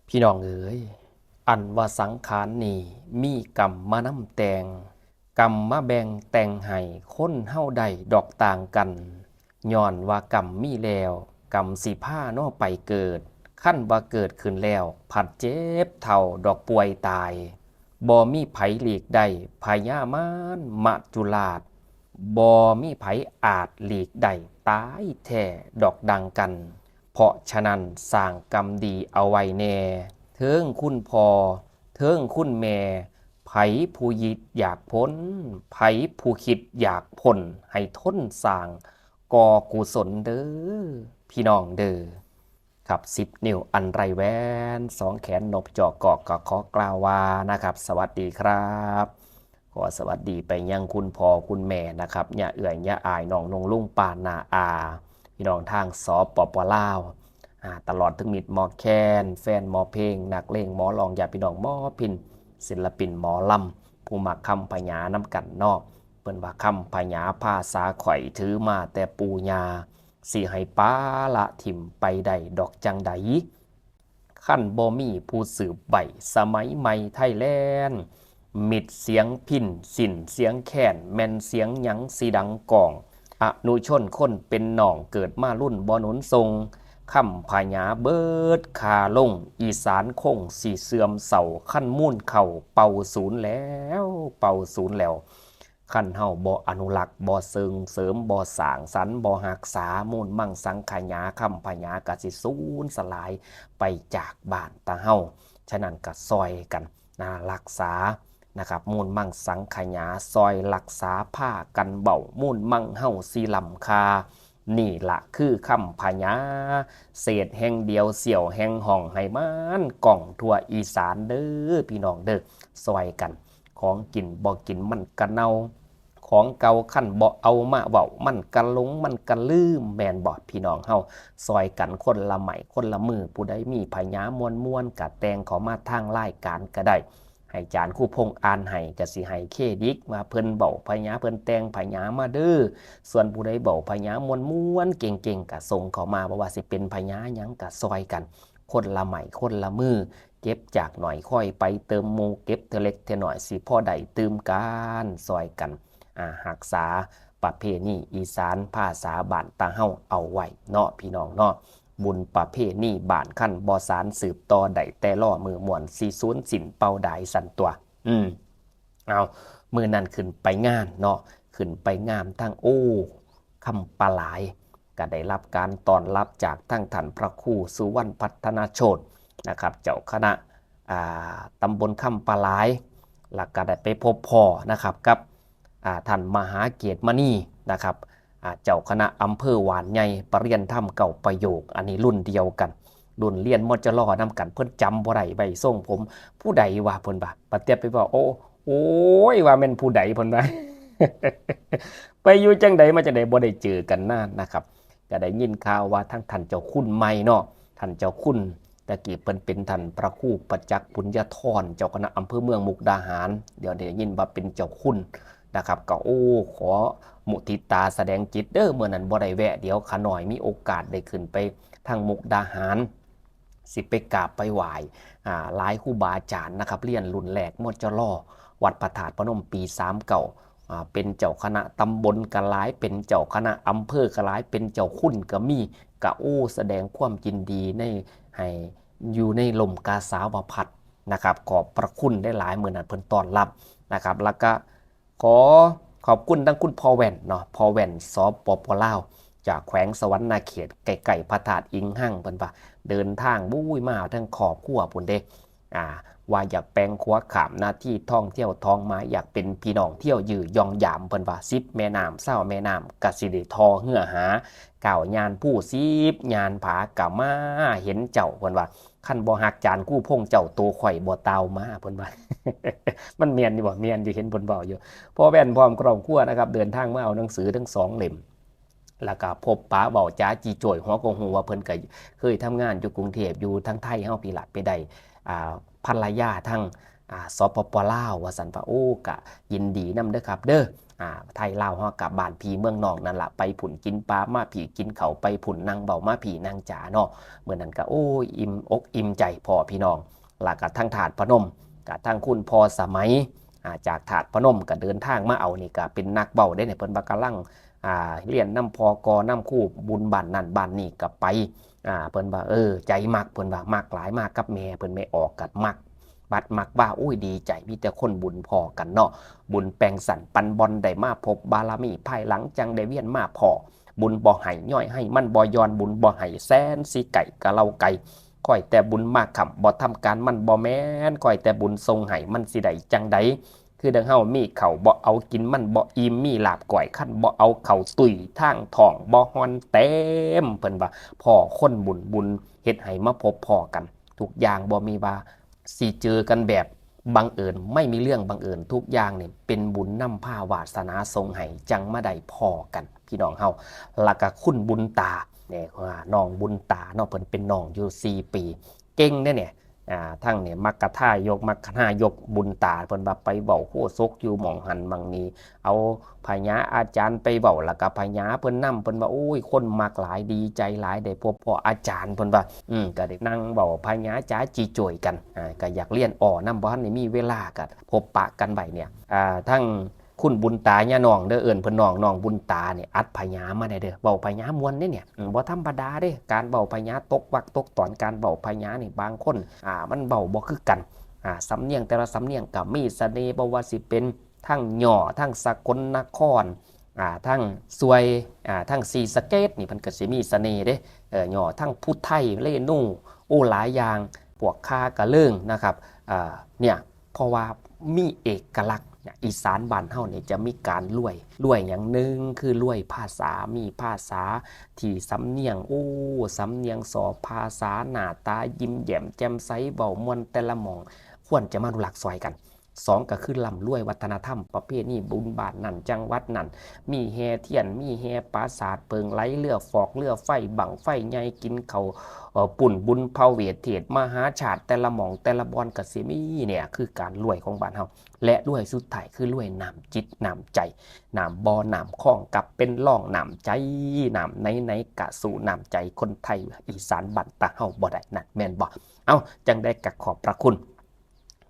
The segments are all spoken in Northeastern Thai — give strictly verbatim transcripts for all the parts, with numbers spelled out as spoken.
พี่น้องเอ๋ย อันว่าสังขารนี่มีกรรมมานำแต่ง กรรมมาแบ่งแต่งให้คนเฮาได้ดอกต่างกัน ย้อนว่ากรรมมีแล้ว กรรมสิพาเนาะไปเกิด คันว่าเกิดขึ้นแล้ว ผัดเจ็บเฒ่าดอกป่วยตาย บ่มีไผหลีกได้ พญามารมัจจุราช บ่มีไผอาจหลีกได้ ตายแท้ดอกดังกัน เพราะฉะนั้นสร้างกรรมดีเอาไว้แน่ เทิงคุณพ่อ เทิงคุณแม่ ไผผู้คิดอยากพ้น ไผผู้คิดอยากพ้น ให้ทนสร้างก่อกุศลเด้อ พี่น้องเด้อ ครับ สิบ นิ้วอันไร้แหวน สอง แขนนบจอกกอก ก็ขอกล่าวว่านะครับ สวัสดีครับ ขอสวัสดีไปยังคุณพ่อคุณแม่นะครับ ญาเอื้อย ญาอ้าย น้องนงลุง ป้า น้า อา พี่น้องทาง สปป ลาว อ่า ตลอดถึงมิตรหมอแคน แฟนหมอเพลง นักเลงหมอร้อง ญาติพี่น้องหมอพิณ ศิลปินหมอลำ ผู้มักคำพญานำกันเนาะ เพิ่นว่าคำพญาภาษาข่อยถือมาแต่ปู่ย่า สิให้ปาละถิ่มไปได้ดอกจั่งใด คันบ่มีผู้สืบไว้ สมัยใหม่ไทยแลนด์ มิตรเสียงพิณ สิ้นเสียงแคน แม่นเสียงหยังสิดังก้อง อนุชนคนเป็นน้อง เกิดมารุ่นบ่หนุนส่ง คำพญาเบิดค่าลง อีสานคงสิเสื่อมเซา คันมูลเข้าเป่าศูนย์แล้ว เป่าศูนย์แล้ว คันเฮาบ่อนุรักษ์ บ่ส่งเสริม บ่สร้างสรรค์ บ่รักษา มูลมังสังขยา คำพญาก็สิสูญสลายไปจากบ้านตาเฮา ฉะนั้นก็ซ่อยกันนะ รักษานะครับ มูลมังสังขยา ซ่อยรักษา พากันเว้า มูลมังเฮาสิล้ำค่า นี่ละคือคำพญา เศษแห่งเดียว เสี้ยวแห่งห้อง ให้มันก้องทั่วอีสานเด้อ พี่น้องเด้อ ซ่อยกัน ของกินบ่กินมันกะเน่า ของเก่าคันบ่เอามาเว้า มันกะหลง มันกะลืม แม่นบ่ พี่น้องเฮา ซ่อยกันคนละไม้คนละมือ ผู้ใดมีพญามวนๆ กะแต่งเข้ามาทางรายการก็ได้ ให้จารย์ครูพงษ์อ่านให้ กะสิให้เครดิตว่าเพิ่นเว้าพญา เพิ่นแต่งพญามาเด้อ ส่วนผู้ใดเว้าพญามวนๆ เก่งๆ กะส่งเข้ามา บ่ว่าสิเป็นพญาหยังกะซ่อยกัน คนละไม้คนละมือ เก็บจากหน่อยค่อยไปเติมหมู่ เก็บเทื่อเล็กเทื่อน้อย สิพอได้ตื่มกัน ซ่อยกัน อ่า รักษาประเพณีอีสาน ภาษาบ้านตาเฮาเอาไว้เนาะ พี่น้องเนาะ บุญประเพณีบ้านคันบ่สาน สืบต่อได้แต่รอมื้อม่วน สิสูญสิ้นเป่าดายสั่นตัว อืม เอา มื้อนั้นขึ้นไปงานเนาะ ขึ้นไปงานทาง โอ้ คำปาหลาย ก็ได้รับการต้อนรับจากทางท่านพระครูสุวรรณพัฒนโชตินะครับ เจ้าคณะ อ่า ตำบลคำปาหลาย แล้วก็ได้ไปพบพ้อนะครับ กับ อ่า ท่านมหาเกตมณีนะครับ อ่า เจ้าคณะอำเภอหวานใหญ่ ประเรียนธรรมเก้าประโยค อันนี้รุ่นเดียวกัน รุ่นเรียน มจร นำกัน เพิ่นจำบ่ได้ ใบทรงผม ผู้ใดวะ เพิ่นว่า ปะเตียบไปบอก โอ้ โอ้ย ว่าแม่นผู้ใด เพิ่นว่า ไปอยู่จังใดมาจังใด บ่ได้เจอกันนานนะครับ ก็ได้ยินข่าวว่าทั้งท่านเจ้าคุณใหม่เนาะ ท่านเจ้าคุณ ตะกี้เพิ่นเป็นท่านพระครูประจักษ์ปุญญธร เจ้าคณะอำเภอเมืองมุกดาหาร เดี๋ยวได้ยินว่าเป็นเจ้าคุณนะครับ ก็ โอ้ ขอมุทิตาแสดงจิตเด้อ เมื่อนั้นบ่ได้แวะ เดี๋ยวข้าน้อยมีโอกาสได้ขึ้นไปทางมุกดาหาร สิไปกราบไปไหว้ อ่า หลายครูบาอาจารย์นะครับ เรียนรุ่นแรก มจร วัดพระธาตุพนม ปีสามเก้า อ่า เป็นเจ้าคณะตำบลก็หลาย เป็นเจ้าคณะอำเภอก็หลาย เป็นเจ้าคุณก็มี ก็ โอ้ แสดงความยินดีใน ให้อยู่ในร่มกาสาวพัสตร์นะครับ ขอบพระคุณได้หลาย มื้อนั้นเพิ่นต้อนรับนะครับ แล้วก็ขอขอบคุณทั้งคุณพ่อแว่นเนาะ พ่อแว่น สปป ลาว จากแขวงสะหวันนะเขต ใกล้ๆ พระธาตุอิงหัง เพิ่นว่าเดินทาง บุ้ย มาทั้งครอบครัวพุ้นเด้ อ่า ว่าอยากแปลงครัวข้ามหน้าที่ท่องเที่ยวท้องมา อยากเป็นพี่น้องเที่ยวยื้อยองยาม เพิ่นว่า สิบแม่น้ำ ซาวแม่น้ำ กะสิได้ท่อเฮือหา ก้าวย่านภูสิบ ย่านผากะมาเห็นเจ้า เพิ่นว่า คันบ่ฮักจารย์ครูพงษ์เจ้า ตัวข่อยบ่ตาวมา เพิ่นว่า มันแม่นอยู่บ่ แม่นอยู่ เห็นเพิ่นเว้าอยู่ พ่อแว่นพร้อมครอบครัวนะครับ เดินทางมาเอาหนังสือทั้งสองเล่ม แล้วก็พบปะเว้าจาจีโจ้ย หัวก็ฮู้ว่าเพิ่นก็เคยทำงานอยู่กรุงเทพฯ อยู่ทางไทยเฮาพี้ละ ไปได้ อ่า ภรรยาทาง อ่า สปป ลาว ว่าซั่น ว่า โอ้ กะยินดีนำเด้อครับเด้อ อ่า ไทลาวเฮากับบ้านพี่เมืองน้องนั่นละ ไปผุ่นกินปลามาพี่กินเขาว ไปผุ่นนั่งเบามาพี่นั่งจ๋าเนาะ เมื่อนั้นก็โอ้ยอิ่มอกอิ่มใจพ่อพี่น้อง แล้วก็ทั้งธาตุพนม กับทั้งคุณพ่อสมัย อ่า จากธาตุพนมก็เดินทางมาเอา นี่ก็เป็นนักเบาได้เนี่ย เพิ่นว่ากำลัง อ่า เรียนนำพ่อกอนำครู บุญบ้านนั่นบ้านนี่ก็ไป อ่า เพิ่นว่า เออ ใจมัก เพิ่นว่ามักหลาย มากกับแม่เพิ่น แม่ออกกัดมัก บัดมักว่า อุ้ย ดีใจ มีแต่คนบุญพ้อกันเนาะ บุญแปลงสันปันบอน ได้มาพบบารมี ภายหลังจังได้เวียนมาพ้อ บุญบ่ให้ย่อยให้ มันบ่ย่อน บุญบ่ให้แสนสิไก่กะเล่าไก่ ค่อยแต่บุญมากคำบ่ทำการ มันบ่แม่น ค่อยแต่บุญส่งให้ มันสิได้จังใด คือดังเฮามีเขาวบ่เอากิน มันบ่อิ่ม มีลาบก้อย คันบ่เอาเขาวตุ้ย ทางท้องบ่ฮอนเต็ม เพิ่นว่า พ้อคนบุญ บุญเฮ็ดให้มาพบพ้อกัน ทุกอย่างบ่มีว่าสิเจอกันแบบบังเอิญ ไม่มีเรื่องบังเอิญ ทุกอย่างนี่เป็นบุญนำพาวาสนาส่งให้ จังมาได้พ้อกัน พี่น้องเฮา แล้วก็คุณบุญตาเนี่ย ว่าน้องบุญตาเนาะ เพิ่นเป็นน้องอยู่สี่ปี เก่งเด้เนี่ย อ่า ทั้งเนี่ย มัคคทายก มัคคทายกบุญตา เพิ่นว่าไปเว้าโฆษกอยู่หม่องหันหม่องนี้ เอาพญาอาจารย์ไปเว้า แล้วก็พญาเพิ่นนำ เพิ่นว่า โอ้ย คนมักหลาย ดีใจหลาย ได้พบพ้ออาจารย์ เพิ่นว่า อืม ก็ได้นั่งเว้าพญาจ๋าจีโจยกัน อ่า ก็อยากเรียนอ่อนำ บ่ทันได้มีเวลา ก็พบปะกันไว้เนี่ย อ่า ทั้งคุณบุญตาย่าน้องเด้อ เอิ้นเพิ่นน้อง น้องบุญตาเนี่ย อัดพญามาได้เด้อ เว้าพญาม่วนเด้เนี่ย อืม บ่ธรรมดาเด้ การเว้าพญาตกวรรคตกตอน การเว้าพญานี่ บางคน อ่า มันเว้าบ่คือกัน อ่า สำเนียงแต่ละสำเนียงก็มีเสน่ห์ บ่ว่าสิเป็นทั้งย่อ ทั้งสกลนคร อ่า ทั้งซวย อ่า ทั้งศรีสะเกษนี่ เพิ่นก็สิมีเสน่ห์เด้ เอ่อ ย่อทั้งผู้ไทย เรนู โอ้ หลายอย่าง พวกคากะเลิงนะครับ อ่า เนี่ย เพราะว่ามีเอกลักษณ์เนี่ย อีสานบ้านเฮาเนี่ยจะมีการลวย ลวยอย่างหนึ่งคือลวยภาษา มีภาษาที่สำเนียง โอ้ สำเนียงสอภาษา หน้าตายิ้มแย้มแจ่มใส เว้าม่วนแต่ละหม่อง ควรจะมาอนุรักษ์ซอยกัน สองก็คือล้ำรวยวัฒนธรรมประเพณีบุญบ้านนั่นจังหวัดนั่น มีแห่เทียน มีแห่ปราสาทเผิงไหล เรือฟอก เรือไฟ บั้งไฟใหญ่ กินข้าว เอ่อ ปุ้นบุญพระเวทเทศน์มหาชาติ แต่ละหม่องแต่ละบ่อนก็สิมี เนี่ยคือการรวยของบ้านเฮา และรวยสุดท้ายคือรวยน้ำจิตน้ำใจ น้ำบ่อน้ำคลองกับเป็นร่องน้ำใจ น้ำไหนๆกะสู้น้ำใจคนไทยอีสานบ้านตาเฮาบ่ได้ นั่นแม่นบ่ เอ้า จังใดกะขอบพระคุณ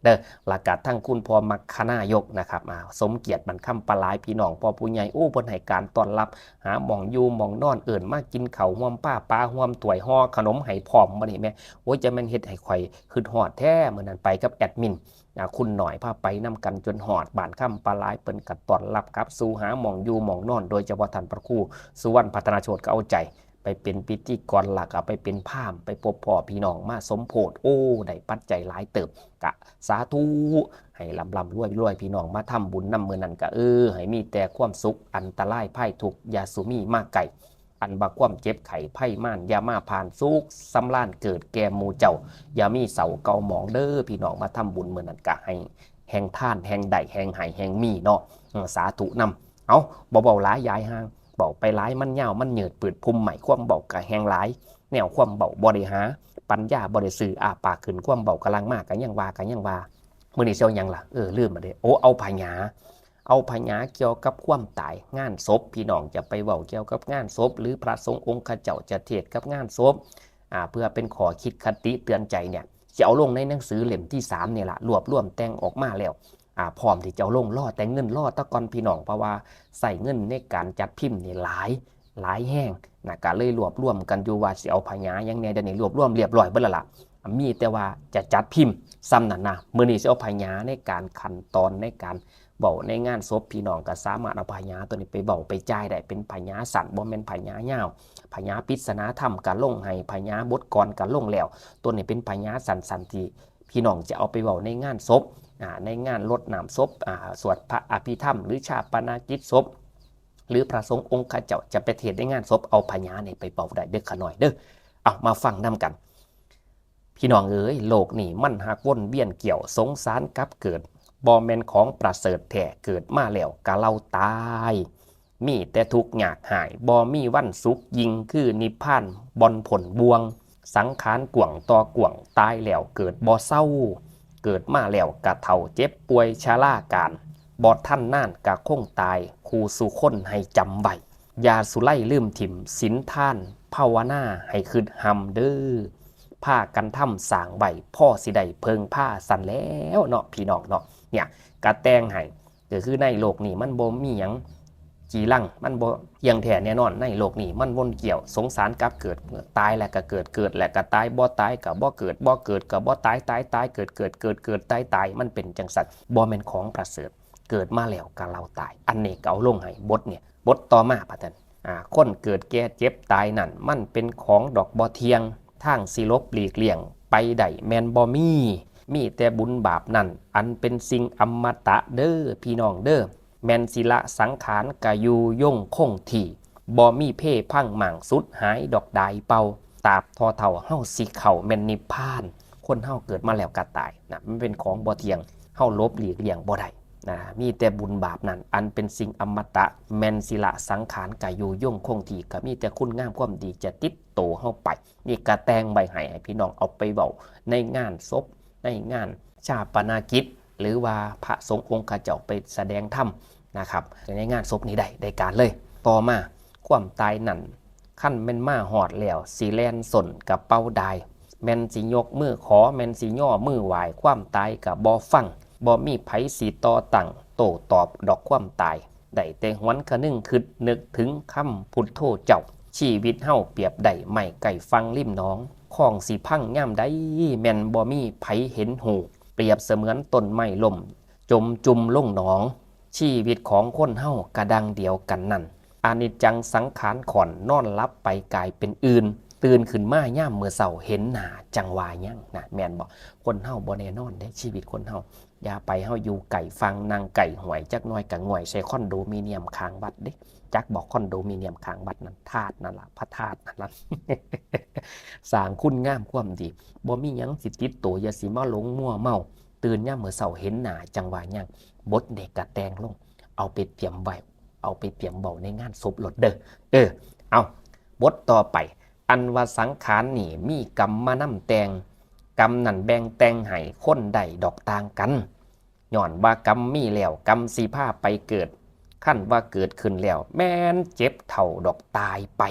เด้อ แล้วกะทั้งคุณพ่อมัคคณายกนะครับ อ่า สมเกียรติ บันคำปลาหลาย พี่น้องพ่อผู้ใหญ่ โอ้ เพิ่นให้การต้อนรับ หาหม่องอยู่หม่องนอน เอิ้นมากินข้าวร่วมป้าปลาร่วมถ้วย ห่อขนมให้พร้อม มื้อนี้แม่ โอ้ย จะแม่นเฮ็ดให้ข่อยคิดฮอดแท้ มื้อนั้นไปกับแอดมิน อ่า คุณหน่อยพาไปนำกันจนฮอดบ้านคำปลาหลาย เพิ่นก็ต้อนรับกลับสู่หาหม่องอยู่หม่องนอน โดยเฉพาะท่านพระครูสุวรรณพัฒนาโชติก็เอาใจไปเป็นพิธีกร แล้วก็ไปเป็นพราหมณ์ ไปพบพ้อพี่น้องมาสมโภช โอ้ ได้ปัจจัยหลายเติบ กะสาธุ ให้ร่ำๆรวยๆ พี่น้องมาทำบุญนำ มื้อนั้นก็ เออ ให้มีแต่ความสุข อันตรายภัยทุกข์อย่าสุมีมาใกล้ อันว่าความเจ็บไข้ภัยมารอย่ามาผ่าน สุขสำราญเกิดแก่หมู่เจ้า อย่ามีเศร้าเก่าหมองเด้อ พี่น้องมาทำบุญมื้อนั้นก็ให้แฮงทาน แฮงได้ แฮงให้ แฮงมีเนาะ เออ สาธุนำ เอา บ่เว้าหลายยายห่าง เว้าไปหลายมันยาวมันยืด ปืดพุ่มใหม่ ความเว้าก็แฮงหลาย แนวความเว้าบ่ได้หา ปัญญาบ่ได้ซื้อ อ้าปากขึ้นความเว้ากำลังมา ก็ยังว่า ก็ยังว่า มื้อนี้สิเอาหยังล่ะ เออ ลืมมาเด้ โอ้ เอาพญา เอาพญาเกี่ยวกับความตาย งานศพ พี่น้องจะไปเว้าเกี่ยวกับงานศพ หรือพระสงฆ์องค์ข้าเจ้าจะเทศน์กับงานศพ อ่า เพื่อเป็นข้อคิดคติเตือนใจเนี่ย สิเอาลงในหนังสือเล่มที่สามนี่ล่ะ รวบรวมแต่งออกมาแล้ว อ่า พร้อมที่จะเอาลง รอแต่เงิน รอแตะก่อนพี่น้อง เพราะว่าใช้เงินในการจัดพิมพ์นี่หลาย หลายแฮงนะ ก็เลยรวบรวมกันอยู่ว่าสิเอาพญาหยังแหน่ เดี๋ยวนี้รวบรวมเรียบร้อยเบิดแล้วล่ะ มีแต่ว่าจะจัดพิมพ์ส่ำนั้นนะ มื้อนี้สิเอาพญาในการขั้นตอนในการเว้าในงานศพ พี่น้องก็สามารถเอาพญาตัวนี้ไปเว้าไปจ่ายได้ เป็นพญาสั้น บ่แม่นพญายาว พญาปริศนาธรรมก็ลงให้ พญาบทกลอนก็ลงแล้ว ตัวนี้เป็นพญาสั้นๆที่พี่น้องจะเอาไปเว้าในงานศพ อ่า ในงานรดน้ำศพ อ่า สวดพระอภิธรรม หรือฌาปนกิจศพ หรือพระสงฆ์องค์ข้าเจ้าจะไปเทศน์ในงานศพ เอาพญานี่ไปเว้าได้เด้อข้าน้อยเด้อ เอามาฟังนำกัน พี่น้องเอ๋ย โลกนี้มันหากวนเวียนเกี่ยว สงสารกับเกิด บ่แม่นของประเสริฐแท้ เกิดมาแล้วกะเล่าตาย มีแต่ทุกข์ยากหาย บ่มีวันสุขยิ่งคือนิพพาน บ่อนพ้นบ่วง สังขารกว้างต่อกว้าง ตายแล้วเกิดบ่เซา เกิดมาแล้วกะเฒ่าเจ็บป่วยชราการ บ่ทันนานกะคงตาย คู่สู่คนให้จำไว้ อย่าสุไลลืมถิ่มศีลทาน ภาวนาให้คิดฮำเด้อ พากันทำสร้างไว้ พอสิได้เพิ่งพาสั่นแล้วเนาะพี่น้องเนาะ เนี่ย กะแต่งให้ ก็คือในโลกนี้มันบ่มีหยังจีรัง มันบ่เที่ยงแท้แน่นอน ในโลกนี้มันวนเกี่ยว สงสารกับเกิด ตายแล้วก็เกิด เกิดแล้วก็ตาย บ่ตายก็บ่เกิด บ่เกิดก็บ่ตาย ตาย ตาย เกิด เกิด เกิด เกิด ตาย ตาย มันเป็นจังซั่น บ่แม่นของประเสริฐ เกิดมาแล้วก็เล่าตาย อันนี้ก็เอาลงให้บทเนี่ย บทต่อมาปะท่าน อ่า คนเกิดแก่เจ็บตายนั่น มันเป็นของดอกบ่เที่ยง ทางสิหลบหลีกเลี่ยงไปได้แม่นบ่มี มีแต่บุญบาปนั่น อันเป็นสิ่งอมตะเด้อพี่น้องเด้อ แม่นสิละสังขารกะอยู่ยงคงที่ บ่มีเพพังหม่างสุดหายดอกดายเป่า ตราบเท่าเฮาสิเข้าแม่นนิพพาน คนเฮาเกิดมาแล้วก็ตายนะ มันเป็นของบ่เที่ยง เฮาหลบหลีกเลี่ยงบ่ได้นะ มีแต่บุญบาปนั่น อันเป็นสิ่งอมตะ แม่นสิละสังขารกะอยู่ยงคงที่ ก็มีแต่คุณงามความดีจะติดโตเฮาไป นี่กะแต่งไว้ให้ ให้พี่น้องเอาไปเว้าในงานศพ ในงานฌาปนกิจ หรือว่าพระสงฆ์องค์เขาเจ้าไปแสดงธรรมนะครับ ในงานศพนี่ได้ ได้การเลย ต่อมา ความตายนั่น คันแม่นมาฮอดแล้ว สิแล่นส้นกะเป่าดาย แม่นสิยกมือขอ แม่นสิย่อมือไหว้ ความตายกะบ่ฟัง บ่มีไผสิต่อต้าน โต้ตอบดอกความตาย ได้แต่หวนคะนึงคิดนึกถึงคำพุทโธเจ้า ชีวิตเฮาเปรียบได้ไม้ไก่ฟังริมหนอง ของสิพังยามใด แม่นบ่มีไผเห็นฮู้ เปรียบเสมือนต้นไม้ล้ม จมจุ่มลงหนอง ชีวิตของคนเฮากะดังเดียวกันนั่น อนิจจังสังขารข่อน นอนหลับไปกลายเป็นอื่น ตื่นขึ้นมายามมื้อเช้าเห็นหน้าจั่งว่าหยังนะ แม่นบ่ คนเฮาบ่แน่นอนเด้ ชีวิตคนเฮา อย่าไปเฮาอยู่ใกล้ฝั่ง นั่งใกล้ห้วย จักหน่อยกะง่อยใส่คอนโดมิเนียมข้างวัดเด้ จักบ่ คอนโดมิเนียมข้างวัดนั่น ธาตุนั่นล่ะ พระธาตุนั่นล่ะ สร้างคุณงามความดี บ่มีหยังสิติดโต อย่าสิมาหลงมัวเมา ตื่นยามมื้อเช้าเห็นหน้าจั่งว่าหยัง บทนี่กะแต่งลง เอาไปเตรียมไว้ เอาไปเตรียมเว้าในงานศพโลดเด้อ เออ เอา บทต่อไป อันว่าสังขารนี่มีกรรมมานำแต่ง กรรมนั่นแบ่งแต่งให้คนได้ดอกต่างกัน ย้อนว่ากรรมมีแล้ว กรรมสิพาไปเกิด คันว่าเกิดขึ้นแล้ว แม่นเจ็บเฒ่าดอกตายไป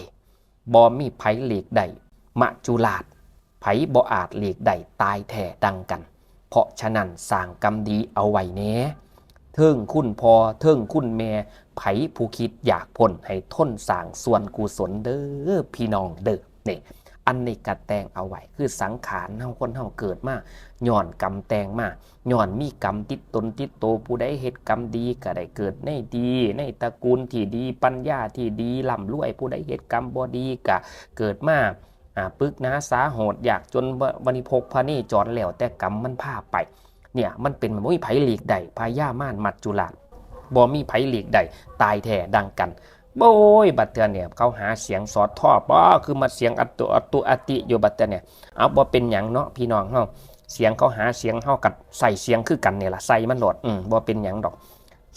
บ่มีไผหลีกได้ มัจจุราช ไผบ่อาจหลีกได้ ตายแท้ดังกัน เพราะฉะนั้นสร้างกรรมดีเอาไว้แหน่ เทิงคุณพ่อ เทิงคุณแม่ ไผผู้คิดอยากพ้นให้ทนสร้างส่วนกุศลเด้อพี่น้องเด้อ นี่ อันนี้กะแต่งเอาไว้ คือสังขารเฮา คนเฮาเกิดมา ย้อนกรรมแต่งมา ย้อนมีกรรมติดตนติดโต ผู้ใดเฮ็ดกรรมดีกะได้เกิดในดี ในตระกูลที่ดี ปัญญาที่ดี ร่ำรวย ผู้ใดเฮ็ดกรรมบ่ดีกะเกิดมา อ่า ปึกหนาสาโหด ยากจนวะ วะนิพกพเนจร แล้วแต่กรรมมันพาไป เนี่ย มันเป็น บ่มีไผหลีกได้ พญามารมัจจุราช บ่มีไผหลีกได้ ตายแท้ดังกัน โอ้ย บัดเทื่อเนี่ย เขาหาเสียงสอดท่อ บ่ คือมาเสียงอัตตุ อัตตุ อัตติอยู่ บัดเทื่อเนี่ย เอา บ่เป็นหยังเนาะ พี่น้องเฮา เสียงเขาหาเสียง เฮากะใส่เสียงคือกันนี่ล่ะ ใส่มันโลด อืม บ่เป็นหยังดอก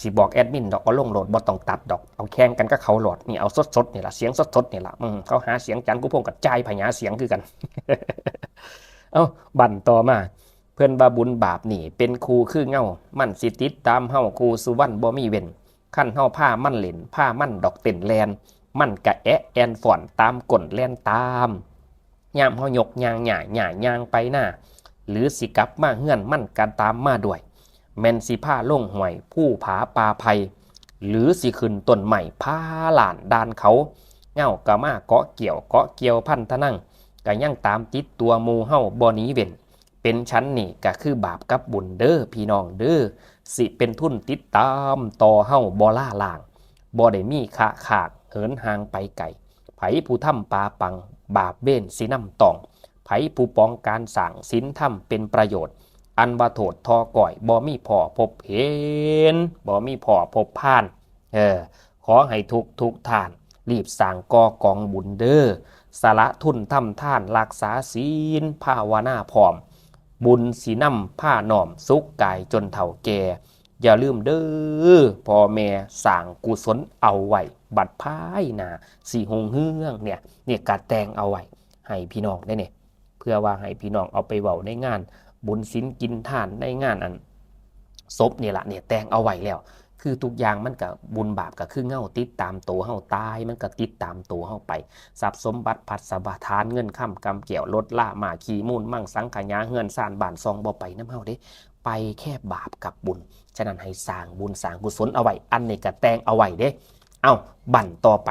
สิบอกแอดมินดอก เอาลงโลด บ่ต้องตัดดอก เอาแข่งกันกับเขาโลด นี่ เอาสดๆนี่ล่ะ เสียงสดๆนี่ล่ะ อืม เขาหาเสียง จันกุพงษ์กะจ่ายพญาเสียงคือกัน เอ้า บั้นต่อมา เพิ่นว่าบุญบาปนี่เป็นคู่คือเงา มันสิติดตามเฮาคู่สู่วันบ่มีเว้น คันเฮาพามันเล่น พามันดอกเต้นแล่น มันกะแอะแอ่นฟ้อนตามก้นแล่นตาม ยามเฮายกย่างหญ้า หญ้าย่างไปนา หรือสิกลับมาเฮือน มันกะตามมาด้วย แม่นสิพาลงห้วยภูผาป่าไผ่ หรือสิขึ้นต้นไม้ผาล้านด่านเขา เงากะมาเกาะเกี่ยว เกาะเกี่ยวพันทะนัง กะยังตามติดตัวหมู่เฮาบ่หนีเว้น เป็นฉันนี่กะคือบาปกับบุญเด้อพี่น้องเด้อ สิเป็นทุนติดตามต่อเฮาบ่ลาล้าง บ่ได้มีคะขากเหินห่างไปไกล ไผผู้ทำปาปัง บาปเวรสินำตอง ไผผู้ปองการสร้างศีลธรรมเป็นประโยชน์ อันว่าโทษทอก้อย บ่มีพ่อพบเห็น บ่มีพ่อพบพาน เออ ขอให้ทุกทุกท่าน รีบสร้างก่อกองบุญเด้อ สละทุนทำทาน รักษาศีล ภาวนาพร้อม บุญสินำพาน้อม สุขกายจนเฒ่าแก่ อย่าลืมเด้อ พ่อแม่ สร้างกุศลเอาไว้ บัดภายหน้าสิรุ่งเรืองเนี่ย เนี่ยกะแต่งเอาไว้ให้พี่น้องได้เนี่ย เพื่อว่าให้พี่น้องเอาไปเว้าในงานบุญศีลกินทาน ในงานอัน ศพนี่ล่ะเนี่ยแต่งเอาไว้แล้ว คือทุกอย่างมันก็บุญบาปก็คือเงาติดตามตัวเฮา ตายมันก็ติดตามตัวเฮาไป ทรัพย์สมบัติพัสสะทาน เงินคำกำแก้ว รถลา ม้าขี่ มูลมังสังขยา เฮือนซานบ้านช่อง บ่ไปนำเฮาเด้ ไปแค่บาปกับบุญ ฉะนั้นให้สร้างบุญสร้างกุศลเอาไว้ อันนี้ก็แต่งเอาไว้เด้ เอ้า บั้นต่อไป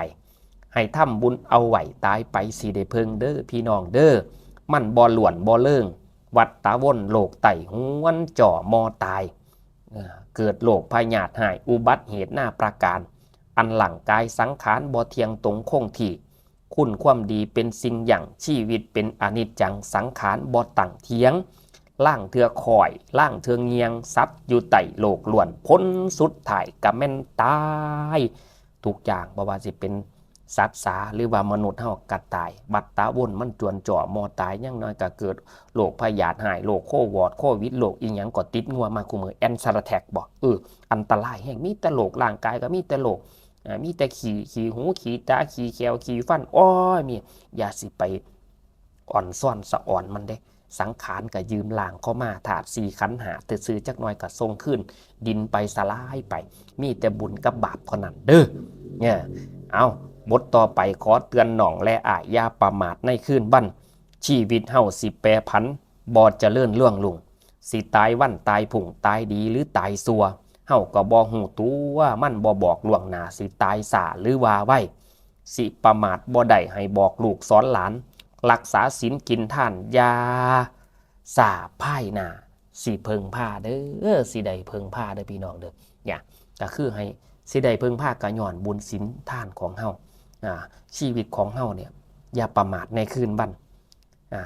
ให้ทำบุญเอาไว้ ตายไปสิได้เพิ่งเด้อพี่น้องเด้อ มันบ่ล้วนบ่เลิง วัฏฏะวนโลกไต่หวนจ่อมอตาย เอ่อ เกิดโรคพยาธิฮ้าย อุบัติเหตุนานาประการ อันร่างกายสังขารบ่เที่ยงตรงคงที่ คุณความดีเป็นสิ่งยั่ง ชีวิตเป็นอนิจจัง สังขารบ่ตั้งเที่ยง ลางเทื่อค่อย ลางเทื่อเงี่ยง สัตว์อยู่ใต้โลกล้วน ผลสุดท้ายก็แม่นตาย ทุกอย่างบ่ว่าสิเป็นสัตว์สาหรือว่ามนุษย์เฮาก็ตาย วัฏฏะวนมันจวนจ่อมอตาย อย่างน้อยก็เกิดโรคพยาธิฮ้าย โรคโควอด โควิด โรคอีหยังก็ติดงัวมาคู่มื้อ แอนซาแทรกบ่ เออ อันตรายแฮง มีแต่โรค ร่างกายก็มีแต่โรค อ่า มีแต่ขี้ ขี้หู ขี้ตา ขี้แข้ว ขี้ฟัน โอ้ย มี อย่าสิไปอ่อนซ้อนสะออนมันเด้ สังขารก็ยืมร่างเข้ามา ธาตุสี่ขันธ์ห้า ซื่อๆ จักหน่อยก็ส่งคืนดินไป สลายไป มีแต่บุญกับบาปเท่านั้นเด้อ เนี่ย เอา บทต่อไปขอเตือนน้องและอ้าย อย่าประมาทในคืนวัน ชีวิตเฮาสิแปรผัน บ่เจริญเรื่องรุ่ง สิตายวันตายพรุ่ง ตายดีหรือตายชั่ว เฮาก็บ่ฮู้ตัว มันบ่บอกล่วงหน้า สิตายช้าหรือว่าไว สิประมาทบ่ได้ ให้บอกลูกสอนหลาน รักษาศีลกินทาน อย่าช้าภายหน้า สิเพิ่งพาเด้อ สิได้เพิ่งพาเด้อพี่น้องเด้อ เนี่ย ก็คือให้สิได้เพิ่งพาก็ย้อนบุญศีลทานของเฮา อ่า ชีวิตของเฮาเนี่ย อย่าประมาทในคืนวัน อ่า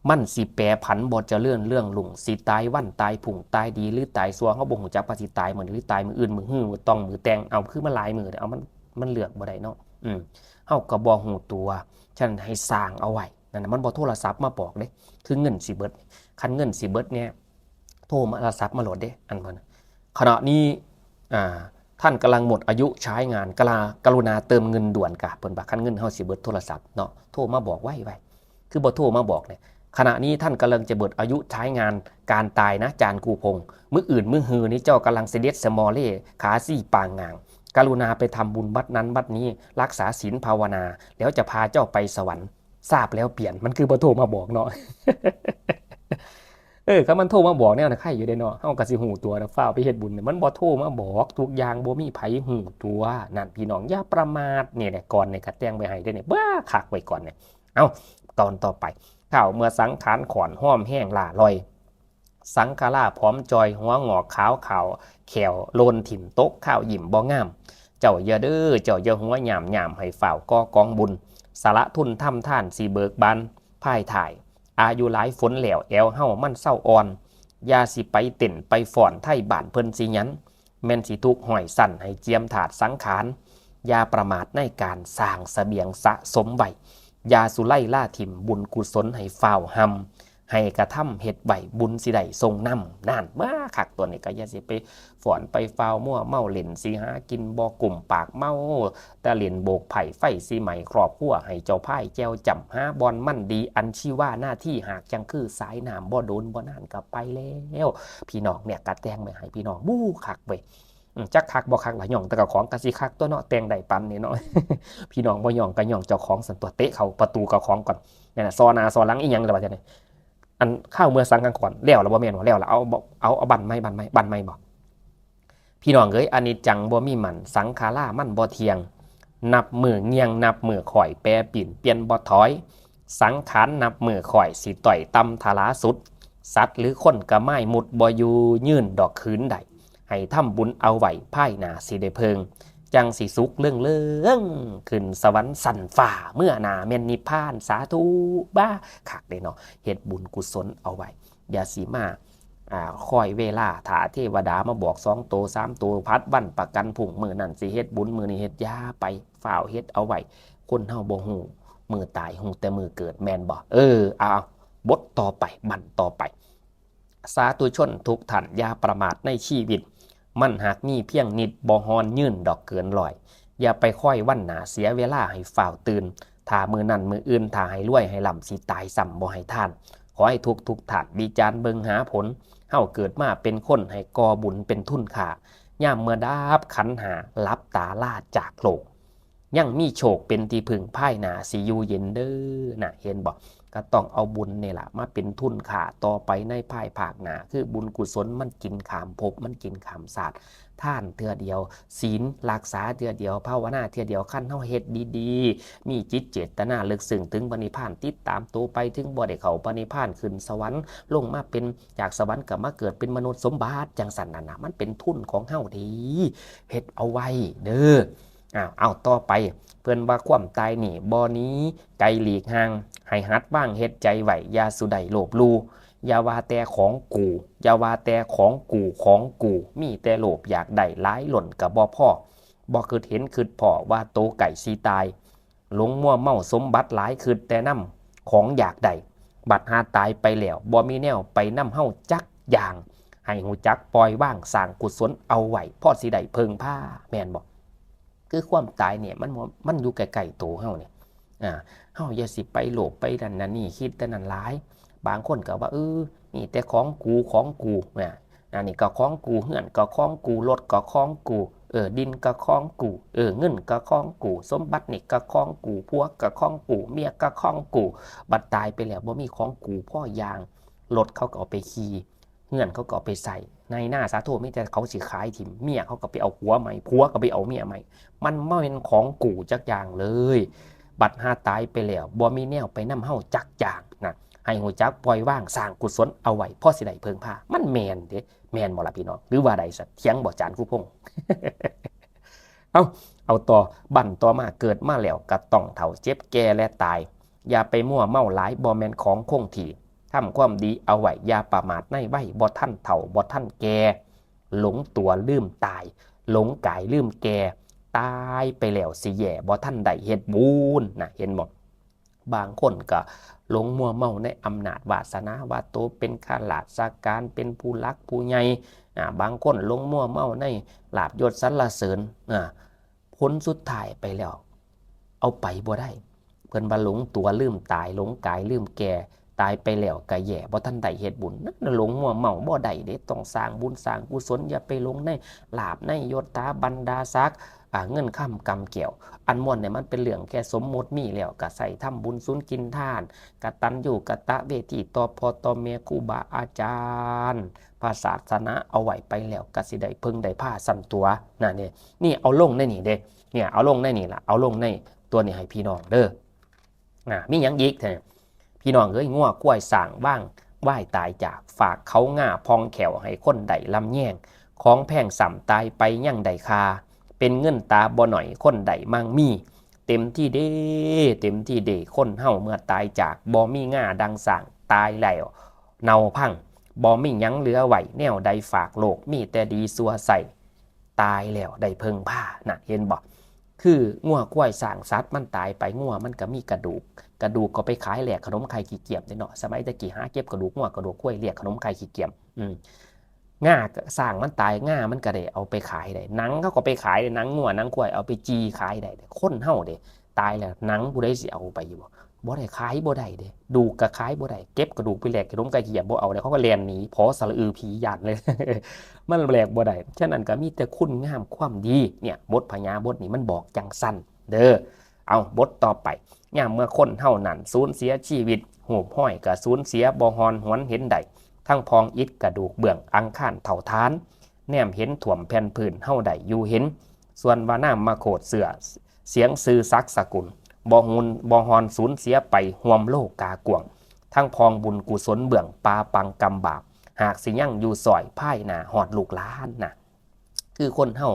มันสิแปรผันบ่เจริญเรื่องรุ่ง สิตายวันตายพรุ่ง ตายดีหรือตายชั่ว เฮาบ่ฮู้จักว่าสิตายมื้อนี้หรือตายมื้ออื่น มื้อฮือ มื้อต้อง มื้อแต่ง เอา คือมันหลายมื้อ เอา มัน มันเลือกบ่ได้เนาะ อืม เฮาก็บ่ฮู้ตัว ฉะนั้นให้สร้างเอาไว้ นั่นน่ะ มันบ่โทรศัพท์มาบอกเด้ คือเงินสิเบิด คันเงินสิเบิดเนี่ย โทรมา โทรศัพท์มาโลดเด้ อันนั้น ขณะนี้ อ่า ท่านกำลังหมดอายุใช้งาน กรุณา กรุณาเติมเงินด่วนกะ เพิ่นว่า คันเงินเฮาสิเบิดโทรศัพท์เนาะ โทรมาบอกไวๆ คือบ่โทรมาบอกเนี่ย ขณะนี้ท่านกำลังจะหมดอายุใช้งานการตายนะ จารย์กูพงษ์ มื้ออื่นมื้อฮือนี้เจ้ากำลังเสด็จสมอเล่ ขาซี่ปางงาง กรุณาไปทำบุญวัดนั้นวัดนี้ รักษาศีลภาวนา แล้วจะพาเจ้าไปสวรรค์ ทราบแล้วเปลี่ยน มันคือบ่โทรมาบอกเนาะ เออ คันมันโทรมาบอกแนวน่ะ ใครอยู่เด้เนาะ เฮาก็สิฮู้ตัวนะ ฟ้าวไปเฮ็ดบุญเนี่ย มันบ่โทรมาบอก ทุกอย่างบ่มีไผฮู้ตัว นั่นพี่น้อง อย่าประมาท นี่แหละ ก่อนเนี่ยก็แต่งไว้ให้เด้เนี่ย บ้า คักไว้ก่อนเนี่ย เอ้า ตอนต่อไป ข้าวเมื่อสังขารขอน หอมแห้งล่าลอย สังขาราผอมจอย หัวงอกขาวขาว แข้วโลนถิ่มตก ข้าวยิ้มบ่งาม เจ้าอย่าเด้อ เจ้าอย่าหัวหยามหยาม ให้ฟ้าวก่อกองบุญ สละทุนทำทาน สิเบิกบานภายท้าย อายุหลายฝนแล้ว แอวเฮามันเซาอ่อน อย่าสิไปเต้นไปฟ้อน ไทบ้านเพิ่นสิหยัน แม่นสิถูกห้อยสั้น ให้เจียมธาตุสังขาร อย่าประมาทในการสร้างเสบียงสะสมไว้ อย่าสุไลล่าถิ่ม บุญกุศลให้ฟ้าวหำ ให้กระทำเฮ็ดไว้ บุญสิได้ส่งนำ นั่น มาคัก ตัวนี้ก็อย่าสิไปฟ้อนไปฟ้าว มัวเมาเล่น สิหากินบ่กุ้มปาก เมาแต่เล่นโบกไผ่ ไฟสิไหม้ครอบครัว ให้เจ้าพายแจ่วจ้ำ หาบ่อนมันดี อันชีวาหน้าที่หากจั่งคือสายน้ำ บ่โดนบ่นานก็ไปแล้ว พี่น้อง เนี่ย ก็แต่งไว้ให้พี่น้อง บู๊ คักเว้ย อืม จักคักบ่คักล่ะ ย่องแต่เจ้าของก็สิคักตัวเนาะ แต่งได้ปานนี้เนาะ พี่น้องบ่ย่องก็ย่องเจ้าของซั่นตัว เตะเข้าประตูเจ้าของก่อน นั่นน่ะ ซอหน้าซอหลังอีหยังล่ะ ว่าจั่งใด๋ อันข้าวเมื่อสังขารขอน แล้วล่ะบ่แม่นบ่ แล้วล่ะ เอาบ่ เอา เอาบั้นใหม่ บั้นใหม่ บั้นใหม่บ่ พี่น้องเอ้ย อนิจจังบ่มีมั่น สังขารามันบ่เที่ยง นับมื้อเงี่ยง นับมื้อค่อย แปรปิ้นเปลี่ยนบ่ถอย สังขารนับมื้อค่อย สิต้อยต่ำทลาสุด สัตว์หรือคนก็มายหมุด บ่อยู่ยืนดอกคืนใด ให้ทำบุญเอาไว้ ภายหน้าสิได้เพิ่ง จั่งสิสุขเลิงเลิง ขึ้นสวรรค์ชั้นฟ้า เมื่อหน้าแม่นนิพพาน สาธุ บ้า คักเด้เนาะ เฮ็ดบุญกุศลเอาไว้ อย่าสิมา อ่า คอยเวลา ถ้าเทวดามาบอกสองโต สามโต ผัดวันประกันพรุ่ง มื้อนั้นสิเฮ็ดบุญ มื้อนี้เฮ็ด อย่าไป ฟ้าวเฮ็ดเอาไว้ คนเฮาบ่ฮู้มื้อตาย ฮู้แต่มื้อเกิด แม่นบ่ เออ เอา บทต่อไป บั้นต่อไป สาธุชนทุกท่าน อย่าประมาทในชีวิต มันหากมีเพียงนิด บ่ฮอนยืนดอกเกินร้อย อย่าไปคอยวันหน้า เสียเวลาให้ฟ้าวตื่น ถ้ามื้อนั้นมื้ออื่น ถ้าให้รวยให้ร่ำ สิตายซ้ำบ่ให้ทาน ขอให้ทุกทุกท่านวิจารณ์เบิ่งหาผล เฮาเกิดมาเป็นคนให้ก่อบุญเป็นทุนค่า ยามเมื่อดับขันธ์ห้า หลับตาลาจากโลก ยังมีโชคเป็นที่พึ่งภายหน้าสิอยู่เย็นเด้อนะ เห็นบ่ ก็ต้องเอาบุญนี่ล่ะมาเป็นทุนค่าต่อไปในภายภาคหน้า คือบุญกุศลมันกินข้ามภพ มันกินข้ามชาติ ทานเทื่อเดียว ศีลรักษาเทื่อเดียว ภาวนาเทื่อเดียว คันเฮาเฮ็ดดีๆ มีจิตเจตนาลึกซึ้งถึงพระนิพพาน ติดตามตัวไปถึงบ่ได้เข้าพระนิพพาน ขึ้นสวรรค์ ลงมาเป็นจากสวรรค์ก็มาเกิดเป็นมนุษย์สมบัติ จังซั่นน่ะนะ มันเป็นทุนของเฮาเด้ เฮ็ดเอาไว้เด้อ อ่า เอาต่อไป เพิ่นว่าความตายนี่บ่หนีไกลหลีกห่าง ให้หัดวางเฮ็ดใจไว้ อย่าสุได้โลภหลู่ อย่าว่าแต่ของกู อย่าว่าแต่ของกู ของกู มีแต่โลภอยากได้หลายล้นก็บ่พอ บ่คิดเห็นคิดพ้อว่าโตใกล้สิตาย หลงมัวเมาสมบัติหลายคิดแต่นำของอยากได้ บัดหาตายไปแล้วบ่มีแนวไปนำเฮาจักอย่าง ให้ฮู้จักปล่อยวางสร้างกุศลเอาไว้ พอสิได้เพิ่งพา แม่นบ่ คือความตายเนี่ยมันบ่ มันอยู่ใกล้ๆตัวเฮาเนี่ย อ่า เฮาอย่าสิไปโลภไปนั่นนั่นนี่ คิดแต่นั่นหลาย บางคนก็ว่า เออ นี่แต่ของกู ของกู นะ อันนี้ก็ของกู เฮือนก็ของกู รถก็ของกู เออ ดินก็ของกู เออ เงินก็ของกู สมบัตินี่ก็ของกู ผัวก็ของกู เมียก็ของกู บัดตายไปแล้วบ่มีของกูพออย่าง รถเขาก็เอาไปขี่ เฮือนเขาก็เอาไปใช้ ไฮ่นาสาโทมีแต่เขาสิขายถิ่ม เมียเขาก็ไปเอาผัวใหม่ ผัวก็ไปเอาเมียใหม่ มันบ่แม่นของกูจักอย่างเลย บัดหาตายไปแล้วบ่มีแนวไปนำเฮาจักอย่างนะ ให้ฮู้จักปล่อยวางสร้างกุศลเอาไว้ พอสิได้เพิ่งพา มันแม่นเด้ แม่นบ่ล่ะพี่น้อง หรือว่าใด๋สัน เถียงบ่จารย์ครูพงษ์ เอา เอาต่อ บั้นต่อมา เกิดมาแล้วก็ต้องเฒ่า เจ็บ แก่ และตาย อย่าไปมัวเมาหลาย บ่แม่นของคงที่ ทำความดีเอาไว้ อย่าประมาทในวัย บ่ทันเฒ่า บ่ทันแก่ หลงตัวลืมตาย หลงกายลืมแก่ ตายไปแล้วสิแย่ บ่ทันได้เฮ็ดบุญนะ เห็นบ่ บางคนก็หลงมัวเมาในอำนาจวาสนา ว่าโตเป็นข้าราชการ เป็นผู้หลักผู้ใหญ่ อ่า บางคนหลงมัวเมาในลาภยศสรรเสริญ อ่า ผลสุดท้ายไปแล้ว เอาไปบ่ได้ เพิ่นว่าหลงตัวลืมตาย หลงกายลืมแก่ ตายไปแล้วก็แย่ บ่ทันได้เฮ็ดบุญ นั่นน่ะหลงมัวเมาบ่ได้เด้ ต้องสร้างบุญสร้างกุศล อย่าไปหลงในลาภในยศถาบรรดาศักดิ์ อ่า เงินคำกำแก้ว อันม่วนเนี่ยมันเป็นเรื่องแค่สมมุติ มีแล้วก็ใช้ทำบุญสุนกินทาน กตัญญูกตเวทีต่อพ่อต่อแม่ครูบาอาจารย์ พระศาสนาเอาไว้ไปแล้วก็สิได้เพิ่งได้พาส่ำตั๋ว นะ นี่ นี่เอาลงในนี่เด้ เนี่ย เอาลงในนี่ล่ะ เอาลงในตัวนี้ให้พี่น้องเด้อ อ่า มีหยังอีกแท้ พี่น้องเอ้ย งัวควายช้างว่างว่ายตายจาก ฝากเขาง่าพองแข้วให้คนได้ลำแยง ของแพงส่ำตายไปยังได้ค่า เป็นเงินตาบ่หน่อยคนได้มั่งมี เต็มที่เด้ เต็มที่เด้ คนเฮาเมื่อตายจาก บ่มีง่าดังช้างตายแล้ว เน่าพัง บ่มีหยังเหลือไว้ แนวใดฝากโลก มีแต่ดีซั่วใส่ ตายแล้วได้เพิ่งพา น่ะ เห็นบ่ คืองัวควายช้างสัตว์มันตายไป งัวมันก็มีกระดูก กระดูกก็ไปขายแลกขนมไข่ขี้เกียจเด้เนาะ สมัยแต่กี้หาเก็บกระดูกงัวกระดูกควายแลกขนมไข่ขี้เกียจ อืม ง่าช้างมันตาย ง่ามันก็ได้เอาไปขายได้ หนังเขาก็ไปขายได้ หนังงัวหนังควายเอาไปจีขายได้ คนเฮาเด้ ตายแล้วหนังผู้ใดสิเอาไปอยู่บ่ บ่ได้ ขายบ่ได้เด้ ดูกก็ขายบ่ได้ เก็บกระดูกไปแลกขนมไข่ขี้เกียจบ่เอาเด้ เขาก็แล่นหนี ผอสระอือผีย้านเลย มันแลกบ่ได้ ฉะนั้นก็มีแต่คุณงามความดี เนี่ย บทพญาบทนี้มันบอกจังซั่นเด้อ เอา บทต่อไป ยามเมื่อคนเฮานั้นสูญเสียชีวิต ฮูปฮอยก็สูญเสีย บ่ฮอนหวนเห็นได้ ทั้งพองอิฐกระดูกเบื้อง อังคารเถ่าฐาน แนมเห็นท่วมแผ่นพื้น เฮาได้อยู่เห็น ส่วนว่านามมาโคตรเสื้อ เสียงชื่อศักดิ์สกุล บ่ฮอน บ่ฮอนสูญเสียไป ห่วมโลกากว้าง ทั้งพองบุญกุศลเบื้อง ปาปังกรรมบาป หากสิยังอยู่ซ้อย ภายหน้าฮอดลูกหลานนะ คือคนเฮา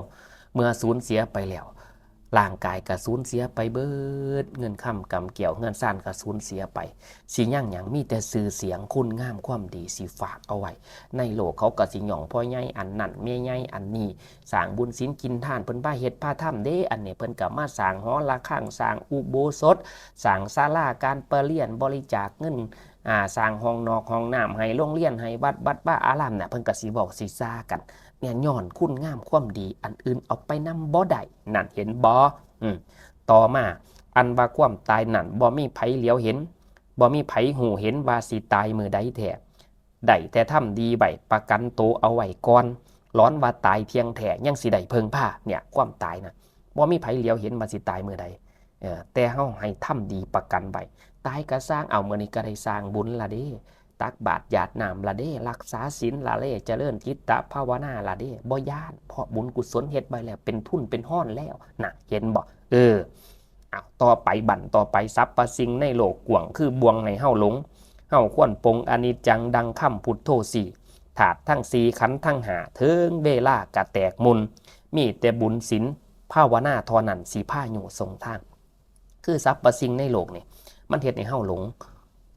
เมื่อสูญเสียไปแล้ว ร่างกายก็สูญเสียไปเบิด เงินคำกำแก้ว เฮือนซานก็สูญเสียไป สิยังหยัง มีแต่ชื่อเสียง คุณงามความดีสิฝากเอาไว้ ในโลกเขาก็สิย่องพ่อใหญ่อันนั้น แม่ใหญ่อันนี้ สร้างบุญศีลกินทาน เพิ่นพาเฮ็ดพาทำเด้ อันนี้เพิ่นก็มาสร้างหอระฆัง สร้างอุโบสถ สร้างศาลาการประเรียน บริจาคเงิน อ่า สร้างห้องนอกห้องน้ำให้โรงเรียน ให้วัด วัดวาอารามน่ะ เพิ่นก็สิเว้าสิซากัน เนี่ย ย้อนคุณงามความดี อันอื่นเอาไปนำบ่ได้ นั่นเห็นบ่ อืม ต่อมา อันว่าความตายนั้นบ่มีไผเหลียวเห็น บ่มีไผฮู้เห็นว่าสิตายมื้อใดแท้ ได้แต่ทำดีไว้ประกันโตเอาไว้ก่อน หลอนว่าตายเที่ยงแท้ยังสิได้เพิ่งพา เนี่ย ความตายนะ บ่มีไผเหลียวเห็นว่าสิตายมื้อใด เออ แต่เฮาให้ทำดีประกันไว้ ตายก็ซ่าง เอามื้อนี้ก็ได้สร้างบุญละเด้ ตักบาตรหยาดน้ำละเด้ รักษาศีลละเด้ เจริญจิตตภาวนาละเด้ บ่ย้าน เพราะบุญกุศลเฮ็ดไว้แล้ว เป็นทุนเป็นฮ้อนแล้วนะ เห็นบ่ เออ เอาต่อไปบั้นต่อไป สรรพสิ่งในโลกกว้างคือบ่วงให้เฮาหลง เฮาควรปลงอนิจจังดังคำพุทโธสี่ ธาตุทั้งสี่ขันธ์ทั้งห้า ถึงเวลากะแตกมุน มีแต่บุญศีลภาวนาเท่านั้นสิพายุส่งทาง คือสรรพสิ่งในโลกนี่ มันเฮ็ดให้เฮาหลง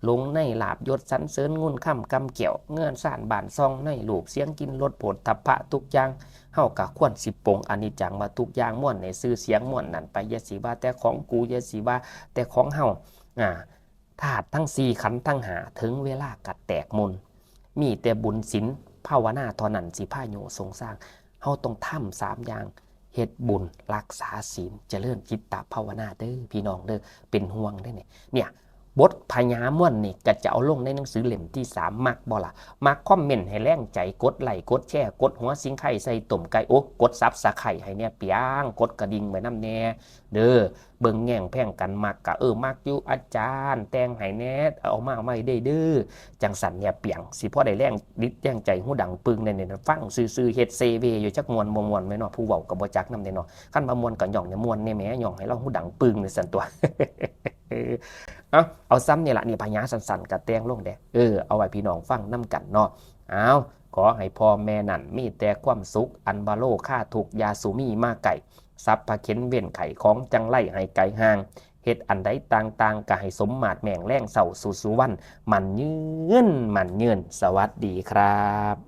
หลงในลาภยศสรรเสริญเงินคำกำแก้ว เฮือนซานบ้านช่อง ในรูปเสียงกลิ่นรสโผฏฐัพพะทุกอย่าง เฮากะควรสิปลงอนิจจังว่าทุกอย่างมวลในชื่อเสียงมวลนั่นไป อย่าสิว่าแต่ของกู อย่าสิว่าแต่ของเฮา อ่า ธาตุทั้งสี่ขันธ์ทั้งห้า ถึงเวลากะแตกมุน มีแต่บุญศีลภาวนาเท่านั้นสิพายุส่งสร้าง เฮาต้องทำสามอย่าง เฮ็ดบุญ รักษาศีล เจริญจิตตภาวนาเด้อพี่น้องเด้อ เป็นห่วงเด้อเนี่ย เนี่ย บทพญามวลนี่ก็จะเอาลงในหนังสือเล่มที่สาม มักบ่ล่ะ มักคอมเมนต์ให้แรงใจ กดไลค์ กดแชร์ กดหัวสิงไคใส่ต้มไก่ โอ้ กดซับสไครบ์ให้เนี่ยเปียง กดกระดิ่งไว้นำแน่เด้อ เบิ่งแย่งแพงกัน มักกะ เออ มักอยู่อาจารย์ แต่งให้แน่ เอามาไว้เด้อเด้อ จังสันเนี่ยเปียง สิพอได้แรงดิดแรงใจ หูดังปึงในเนี่ย ฟังซื่อๆ เฮ็ดเซเวอยู่ จักม่วนบ่ม่วนแม่นเนาะ ผู้เว้าก็บ่จักนำเด้เนาะ คันว่าม่วนก็ย่องเนี่ยม่วนแน่แหม ย่องให้เราหูดังปึงในสันตัว เอา เอาซ้ำนี่ละ นี่พญาสั้นๆ กะแต่งลงเด้ เออ เอาไว้พี่น้องฟังนำกันเนาะ เอา ขอให้พ่อแม่นั่นมีแต่ความสุข อันบ่โลคาทุกข์ อย่าสุมีมาไกล สัพพะเข็ญเว้นไข้ ของจังไรให้ไกลห่าง เฮ็ดอันใดต่างๆ ก็ให้สมมาตรแม่งแรงเศร้าสู่สุวรรณ มั่นยืน มั่นยืน สวัสดีครับ